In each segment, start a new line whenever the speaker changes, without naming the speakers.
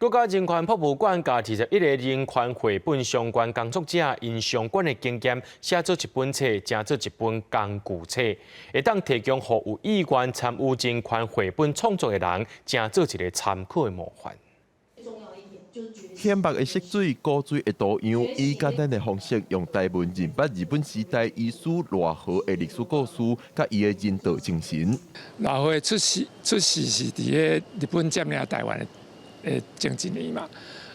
國家人權博物館共21個人權繪本相關工作者，𪜶相關的經驗寫做一本冊，成做一本工具冊，會當提供予有意願參與人權繪本創作的人，成做一個參考的模範。
顯白的色水、古錐的圖樣，以簡單的方式，用台文認捌日本時代醫師賴和的歷史故事，佮伊的人道精神。
賴和出世是佇咧日本佔領台灣的前一年嘛，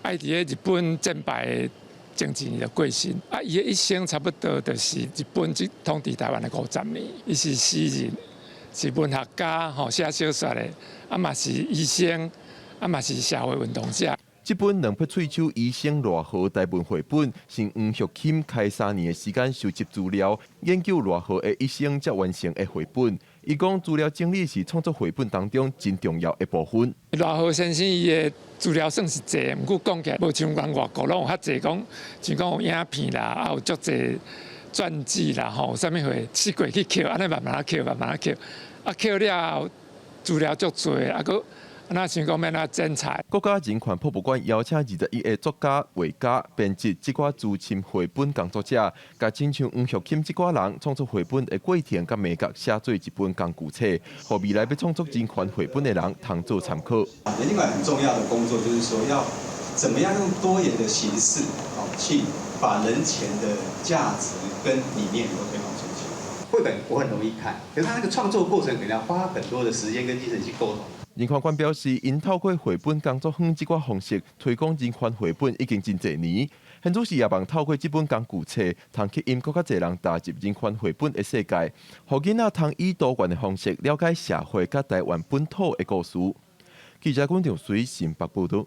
啊，伊佇咧日本戰敗的前一年就過身，啊，伊的一生差不多就是日本這統治台灣的50年。伊是詩人，是文學家，吼，寫小說的，啊嘛是醫生，啊嘛是社會運動者。
這本兩撇喙手醫生賴和台文繪本，是黃玉琴開3年的時間收集資料，研究賴和的一生才完成的繪本。伊講資料整理是創作繪本當中真重要的部分。
賴和先生伊的資料算是濟，毋過講起來無像講外國攏有較濟講，像講有影片啦，啊有足濟傳記啦，吼，啥物貨四界去抾，按呢慢慢仔抾，慢慢仔抾，啊抾了後資料足濟，啊閣。那想講欲按怎剪裁？
國家人權博物館邀請21個作家、畫家、編輯這寡資深繪本工作者，共親像黃玉琴這寡人創作繪本的過程佮眉角寫做一本工具冊，予未來欲創作人權繪本的人通做參考。
另外很重要的工作就是說，要怎麼樣用多元的形式，去把人權的價值跟理念都推廣出去。繪本我很容易看，可是他那個創作過程可能要花很多的時間跟精神去溝通。
人權館表示，𪜶透過繪本工作坊這寡方式推廣人權繪本已經真濟年，現在是也望透過這本工具冊，通吸引閣較濟人踏入人權繪本的世界，予囡仔通以多元的方式了解社會佮台灣本土的故事。記者郭長水新北報道。